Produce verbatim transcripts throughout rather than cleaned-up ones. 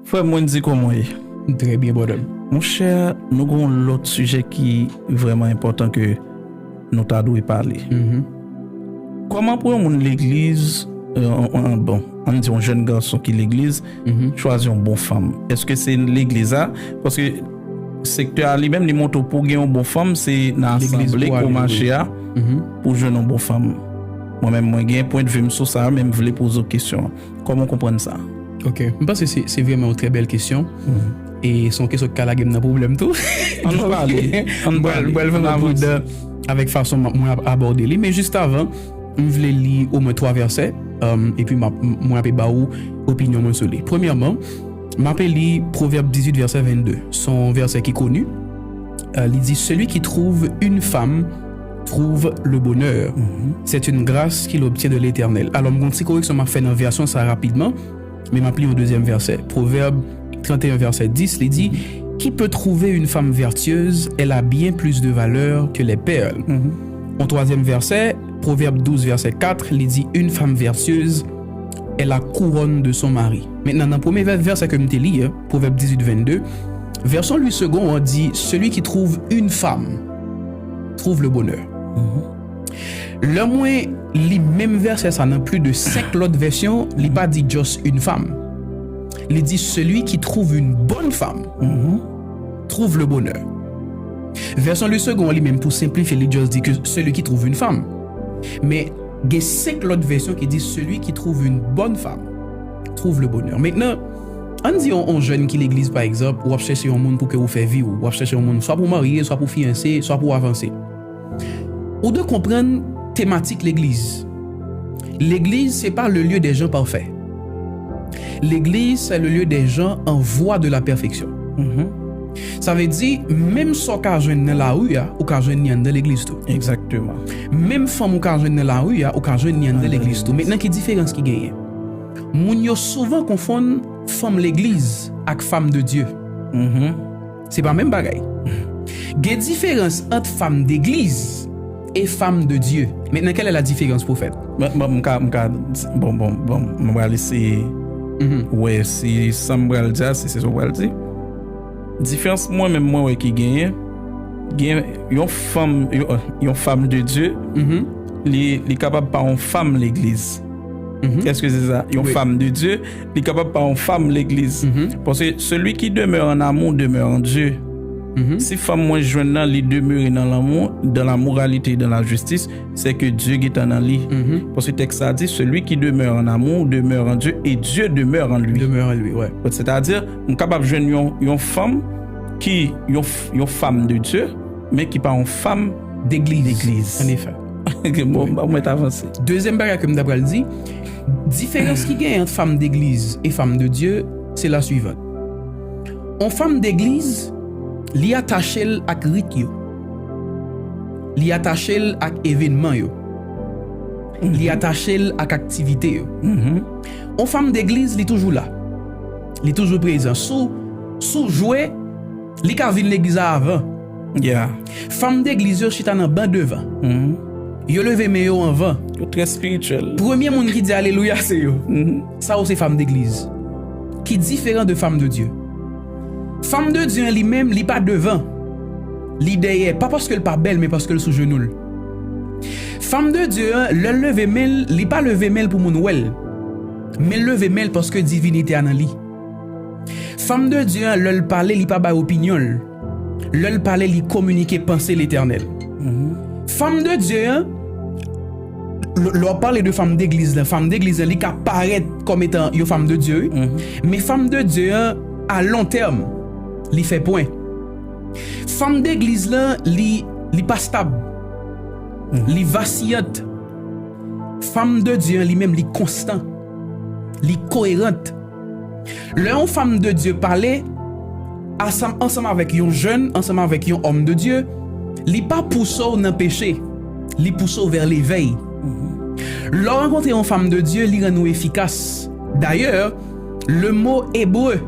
Frè m, mwen di kòman w ye? Trè byen, brother. Monchè, nou gen yon lòt sijè ki vrèman enpòtan ke nou ta dwe pale. Kòman pou yon moun legliz, euh, an- an- bon, ann di yon jèn gason ki legliz, chwazi yon bon fanm? Èske se legliz la? Paske sektè a li menm, li montre w pou w gen yon bon fanm, se nan Legliz asanble pou ke w ale, mache wi. a, pou w jwenn yon bon fanm. Mwen menm, mwen gen pwen de vi m sou sa, men m vle poze w kesyon an. Kòman w konprann sa? Ok, m panse se se vrèman yon trè bèl kesyon. E se yon kesyon ki ka lage m nan pwoblèm tou. Ann pale, ann M pral- pale, m pral ann vrèman avanse. Pridan avèk fason m- mwen ap abòde li. Men jis avan, m vle li omwen twa vèsè, um, epi m ap- m- mwen ape ba ou opinyon mwen sou li. Premyèman, m ape li Pwovèb dizuit vèsè vennde. Se yon vèsè ki koni. Euh, li di, celui qui trouve une femme trouve le bonheur. C'est une grâce qu'il obtient de l'Éternel. Alò, m gon ti koreksyon m ap fè nan vèsyon sa rapidman, men m ap li yon dezyèm vèsè. Pwovèb trannteyen vèsè dis, li di, qui peut trouver une femme vertueuse? Elle a bien plus de valeur que les perles. Yon twazyèm vèsè, Pwovèb douz vèsè kat, li di, une femme vertueuse est la couronne de son mari. Mentnan, nan premye vè- vèsè ke m te li, hein, Pwovèb dizuit vennde, vèsyon Louis Segond an di, celui qui trouve une femme trouve le bonheur. Lè mwen li menm vèsè sa nan plis de senk lòt vèsyon, li pa di just une femme. Li di celui qui trouve une bonne femme trouve le bonheur. Vèsyon Louis Segond an li menm, pou senplifye, li just di ke celui qui trouve une femme. Men gen senk lòt vèsyon ki di celui qui trouve une bonne femme trouve le bonheur. Mentnan, ann di yon, yon jèn ki legliz, pa egzanp, w ap chèche yon moun pou ke ou fè vi w, w ap chèche yon moun swa pou w marye, swa pou w fiyanse, swa pou w avanse. Ou dwe konprann tematik legliz. Legliz, se pa le lieu des gens parfaits. Legliz, c'est le lieu des gens en voie de la perfection. Sa vle di, menm sa w ka jwenn nan lari a, ou ka jwenn li anndan legliz tou. Egzakteman. Menm fanm ou ka jwenn nan lari a, ou ka jwenn li anndan legliz tou. Mentnan, ki diferans ki genyen? Moun yo souvan konfonn fanm legliz ak femme de Dieu. Se pa menm bagay. Gen diferans ant femme d'église et femme de Dieu. Maintenant, quelle est la différence, prophète? Mwen, mwen, m ka, m ka, bon, bon, bon, mwen pral eseye wè si sa m pral di a, si se sa w pral di. Diferans mwen menm mwen wè ki genyen, gen yon fanm, yon, yon femme de Dieu, li, li kapab pa yon fanm legliz. Èske se sa? Yon Wi. Femme de Dieu, li kapab pa yon fanm legliz. Paske celui qui demeure en amour demeure en Dieu. Si fanm mwen jwenn nan, li demere nan lanmou, dans la moralité et dans la justice, c'est que Dieu gentan nan li. Paske tèks sa di, celui qui demeure en amour demeure en Dieu et Dieu demeure en lui. Demeure en lui, ouais. Donk, sètadi, m kapab jwenn yon, yon fanm ki, yon, f- yon femme de Dieu, men ki pa yon fanm D'église. D'église. En effet. Bon, ba mwen avanse. Dezyèm bagay ke m ta pral di, diferans ki genyen ant fanm d'église et femme de Dieu, c'est la suivante. On fanm d'église, li atache l ak rit yo. Li atache l ak evenman yo. Li atache l ak aktivite yo. On fanm d'église, li toujou la. Li toujou prezan. Si w, si w jwe, li ka vin legliz la avan. Yeah. Fanm d'église yo chita nan ban devan. Yo leve men yo anvan. Yo trè espirityèl. Premye moun ki di alelouya se yo. Sa yo se fanm d'église. Ki diferan de fanm de Dieu. Fanm de Dieu an li menm, li pa devan. Li dèyè. Pa paske l pa bèl, men paske l sou jenou l. Fanm de Dieu an, lè l leve men l, li pa leve men l pou moun wè l. Men l leve men l paske divinite a nan li. Fanm de Dieu an, lè l pale, li pa bay opinyon l. Lè l pale, li kominike panse Letènèl. Fanm de Dieu an, lè lè w ap pale de fanm d'église lan, fanm d'église lan, li ka parèt kòm etan yon fanm de Dieu, wi. Men fanm de Dieu an, a lon tèm, li fè pwen. Fanm d'église lan, li, li pa stab. Li vacillante. Fanm de Dieu an, li menm, li konstan. Li koerant. Lè yon fanm de Dieu pale, ansanm, ansanm avèk yon jèn, ansanm avèk yon homme de Dieu, li pa pouse w nan peche, li pouse w vers l'éveil. Lè w rankontre yon fanm de Dieu, li rann ou efikas. Dayè, le mo ebre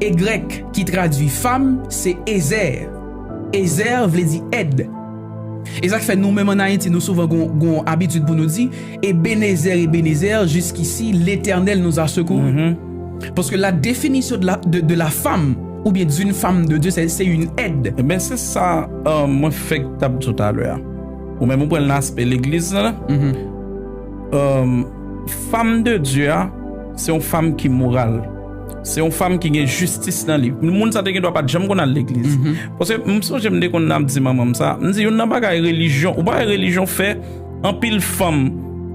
e grèk ki tradui fanm, se ezer. Ezer vle di èd. E sa k fè nou menm ann Ayiti, nou souvan gon, gon abitid pou nou di, Ebenezer, Ebenezer, jusqu'ici, l'Éternel nous a secourus. Parce que la définition de la, de, de la femme, ou bien d'une femme de Dieu, c'est, c'est une aide. Ebyen, se sa, euh, mwen fèk t ap di w talè a. Ou menm ou pran l nan aspè legliz lan. Euh, fanm de Dye a, se yon fanm ki moral. Se yon fanm ki gen jistis nan li. Moun sa te gen dwa pa t janm konn al legliz. Paske m sonje m te konn ap di manman m sa, m di youn nan bagay relijyon, ou pa wè relijyon fè anpil fanm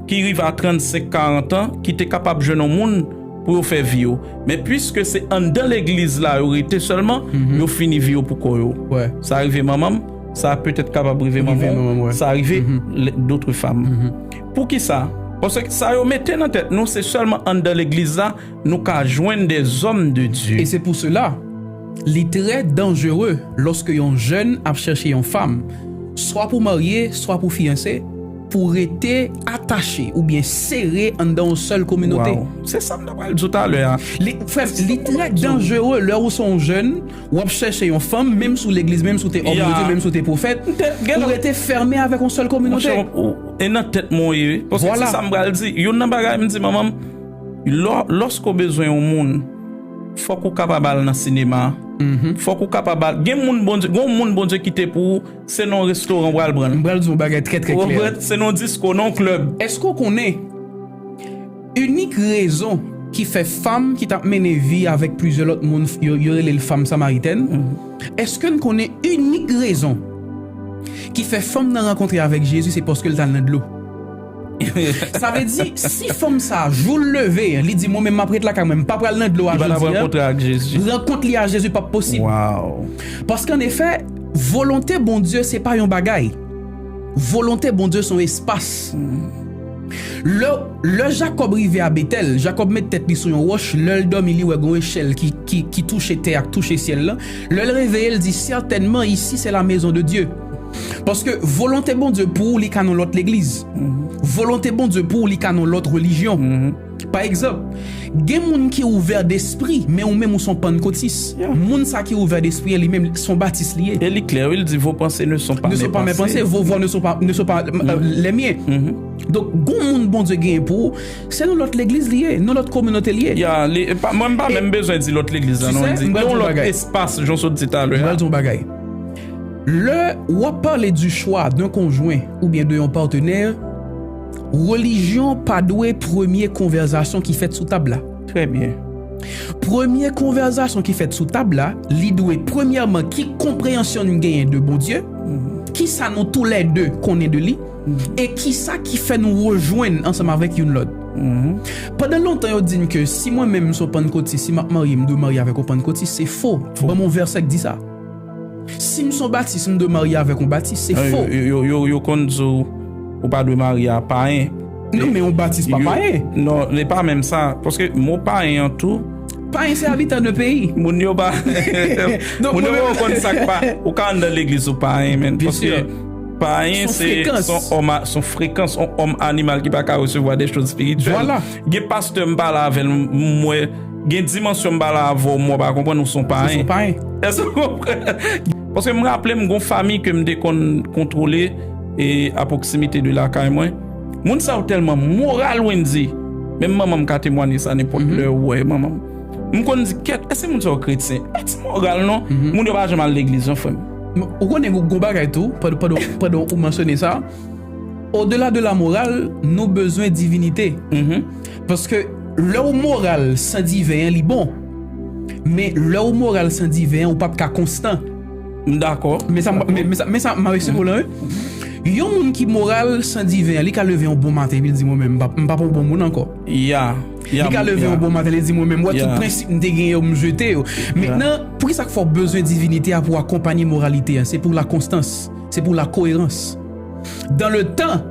ki rive a trannsenk, karant an, ki te kapab jwenn yon moun pou yo fè vi yo. Men piske se anndan legliz la yo rete sèlman, yo fini vi yo pou kò yo. Sa rive manman m, sa petèt kapab rive manman w, sa rive lè- d'autres femmes. Poukisa? Paske sa yo mete nan tèt nou, se sèlman anndan legliz la nou ka jwenn des hommes de Dieu. Et c'est pour cela, li très dangereux lorsque yon jèn ap chèche yon fanm, swa pou marye, swa pou fiyanse, pou rete atache oubyen sere anndan yon sèl kominote. Wow. Se sa m ta pral di w talè a. Li, frè m, li très dangereux lè ou se yon jèn, w ap chèche yon fanm, menm si w legliz, menm si w te òm de Dye, menm si w te pwofèt, ou rete fèmen avèk yon sèl kominote. Monchè, ou, e nan tèt mwen w ye, wi. Paske se sa m pral di. Youn nan bagay m di manman m, lò, lòske w bezwen yon moun, fòk ou kapab al nan sinema. Fòk ou kapab al. Gen moun Bondye, gen yon moun Bondye kite pou ou, se nan yon restoran ou pral pran l. M pral di yon bagay trè, trè klè. Se nan yon disko, nan yon klèb. Èske w konnen inik rezon ki fè fanm ki t ap mennen vi avèk plizyè lòt moun, yo, yo rele l fanm samaritèn? Èske n konnen inik rezon ki fè fanm nan rankontre avèk Jezi, se paske l t al nan dlo? Sa vle di, si fanm sa, jou l leve, li di, "Mwen menm, m ap ret lakay mwen, m pa pral nan dlo a jodi a," rankont li a Jezi p ap posib. Paske, annefè, volonte Bondye, se pa yon bagay. Volonte Bondye, se yon espas. Lè, lè Jakòb rive a Betèl, Jakòb met tèt li sou yon wòch, lè l dòmi, li wè gon echèl ki, ki, ki touche tè a, k touche syèl la. Lè l reveye, l di, "Certainement, ici, c'est la maison de Dieu." Paske volonte Bondye pou ou, li ka nan lòt legliz. Volonte Bondye pou ou, li ka nan lòt relijyon. Pa egzanp, gen moun ki ouvè despri, men ou menm ou se yon pannkotis. Moun sa ki ouvè despri an, li menm se yon batis li ye. E li klè, wi, li di, "Vos pensées ne sont pas mes pensées. Ne sont pas mes pensées, vos voies ne sont pas, ne sont pas, euh, les miennes." Donk, gon moun Bondye genyen pou ou, se nan lòt legliz li ye, nan lòt kominote li ye. Ya, li, e pa, mwen, m pa menm bezwen di lòt legliz la, non, m di, nan yon lòt espas, jan w sot di talè a. M pral di yon bagay. Lè w ap pale du choix d'un conjoint oubyen de yon patenè, relijyon pa dwe premye konvèsasyon ki fèt sou tab la. Trè byen. Premye konvèsasyon ki fèt sou tab la, li dwe premyèman ki konpreyansyon n genyen de Bondye, kisa nou toulède konnen de li, e kisa ki fè nou rejwenn ansanm avèk youn lòt. Pandan lontan yo di n ke si mwen menm m se yon pannkotis, si m ap marye, m dwe marye avèk yon pannkotis, se fo. Ban m yon vèsè k di sa. Si m se yon batis, m dwe marye avèk yon batis, se fo. Yo, yo, yo, yo konn di w, ou pa dwe marye a payen. Non, men yon batis pa payen. Non, li pa menm sa. Paske mo payen an tou, payen se abitan de peyi. Moun yo pa, moun yo pa konn sa k pa. Ou ka anndan legliz ou payen, men. Paske payen se, se yon òm, se yon frekans, yon òm animal ki pa ka resevwa de choz espirityèl. Gen pastè m pale avè l, m wè gen dimansyon m pale avè w, m wè w pa konprann, ou se yon payen. Èske w konprann? Paske m raple m gon fanmi ke m te konn kontwole e a pwoksimite de lakay mwen. Moun sa yo tèlman moral, Wendy. Menm manman m ka temwanye sa nenpòt lè ou wè manman m. M konn di, "Kèt, èske moun sa yo kretyen?" Pa ti moral non. Moun yo pa janm al legliz non, frè m. Ou konnen gon, gon bagay tou, pandan, pandan, pandan ou mansyone sa, au-delà de la morale, nou bezwen divinite. Paske lè ou moral san diven an, li bon. Men lè ou moral san diven an, ou p ap ka konstan. M dakò. Men sa, men, men sa, men sa, m ap eksplike w la, wi. Yon moun ki moral san diven an, li ka leve yon bon maten, epi l di, "Mwen menm, m p ap, m p ap yon bon moun ankò." Ya, ya. Li ka leve yon bon maten, li di, "Mwen menm, m wè tout prensip m te genyen yo, m jete yo." Mentnan, poukisa k fè w bezwen divinite a pou w akonpanye moralite a? Se pou la konstans, se pou la koerans. Dans le temps,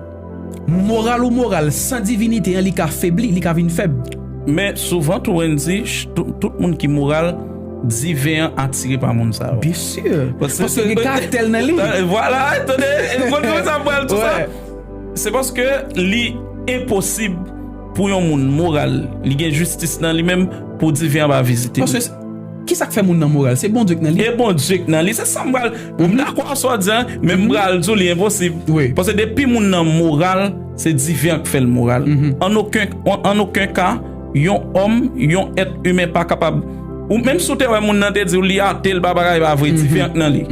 moral ou moral san divinite an, li ka febli, li ka vin fèb. Men souvan tou, Wendy, ch-, tout, tout moun ki moral, diven an atire pa moun sa yo. Byen si. Paske, paske gen karaktè l nan li. Vwala, tande, ou konn kòman sa pral tou sa. Se paske li enposib pou yon moun moral, li gen jistis nan li menm, pou diven an pa vizite li. Paske kisa k fè moun nan moral? Se Bondye k nan li. E Bondye k nan li. Se sa m pral, m dakò ak sa w di a, men m pral di w li enposib. Wi. Paske depi moun nan moral, se diven an k fè l moral. An okenn, an, an okenn ka, yon òm, yon èt imen pa kapab. Ou menm si w te wè moun nan te di w li ate, l pa bagay, pa vre, diven k nan li.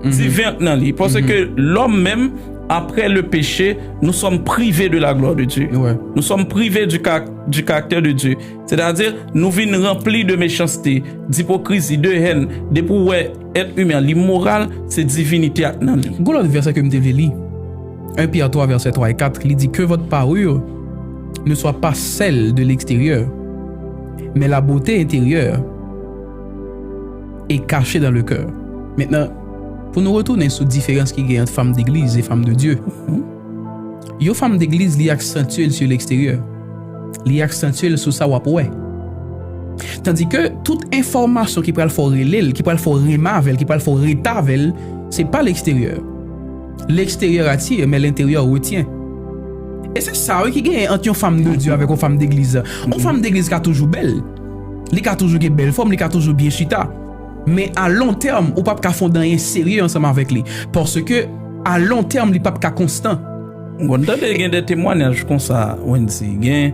Diven k nan li. Paske lòm menm, après le péché, nous sommes privés de la gloire de Dieu. Ouais. Nous sommes privés du, car- du caractère de Dieu. C'est-à-dire, nou vin ranpli de méchanceté, d'hypocrisie, de haine. Depi w wè èt imen an, li moral, se divinite a k nan li. Gon lòt vèsè ke m te vle li. un Pierre trois, verset trois et quatre, li di, que votre parure ne soit pas celle de l'extérieur, mais la beauté intérieure est cachée dans le cœur. Mentnan, pou nou retounen sou diferans ki gen ant fanm degliz e fanm de Dye. Yon fanm degliz, li aksantye l sou leksteryè. Li aksantye l sou sa w ap wè. Tandis que tout enfòmasyon ki pral fè w rele l, ki pral fè w renmen avè l, ki pral fè w rete avè l, se pa l'extérieur. L'extérieur attire, mais l'intérieur retient. E se sa wi ki genyen ant yon fanm de Dye avèk yon fanm degliz. Yon fanm degliz ka toujou bèl. Li ka toujou gen bèl fòm, li ka toujou byen chita. Men a lon tèm, ou p ap ka fè yon anyen serye ansanm avèk li. Paske a lon tèm, li p ap ka konstan. Ou konn tande gen de temwanyaj konsa, Wendy. Gen,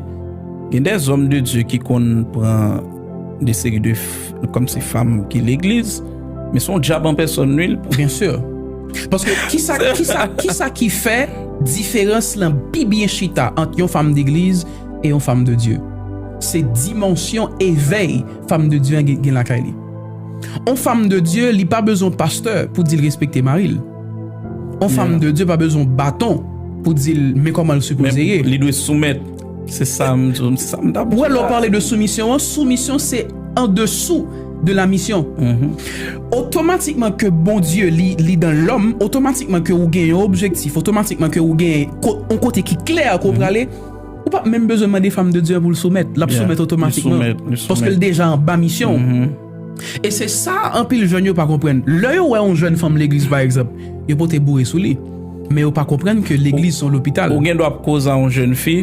gen de zòm de Dye ki konn pran de seri de, kòmsi fanm ki legliz, men se yon dyab an pèsòn, wi. Bien sûr. Paske kisa, kisa, kisa ki fè diferans lan pi byen chita ant yon fanm degliz e yon fanm de Dye? Se dimansyon evèy fanm de Dye an gen lakay li. Yon fanm de Dye, li pa bezwen pastè pou di l respekte mari l. Yon fanm de Dye pa bezwen baton pou di l men kòman l sipoze ye. Li dwe soumèt. Se sa m di w, se sa m t ap di. Ou wè, lè w pale de soumisyon an, soumisyon se an desou de la misyon. Otomatikman ke Bondye li, li dan lòm, otomatikman ke ou gen yon objektif, otomatikman ke ou gen yon kote ki klè ke w prale, ou p ap menm bezwen mande fanm de Dye pou l soumèt. L ap soumèt otomatikman. Paske l deja anba misyon. E se sa anpil jèn yo pa konprann. Lè yo wè yon jèn fanm legliz pa egzanp, yo pote boure sou li. Men yo pa konprann ke legliz se yon lopital. Ou gen dwa ap koze a yon jèn fi,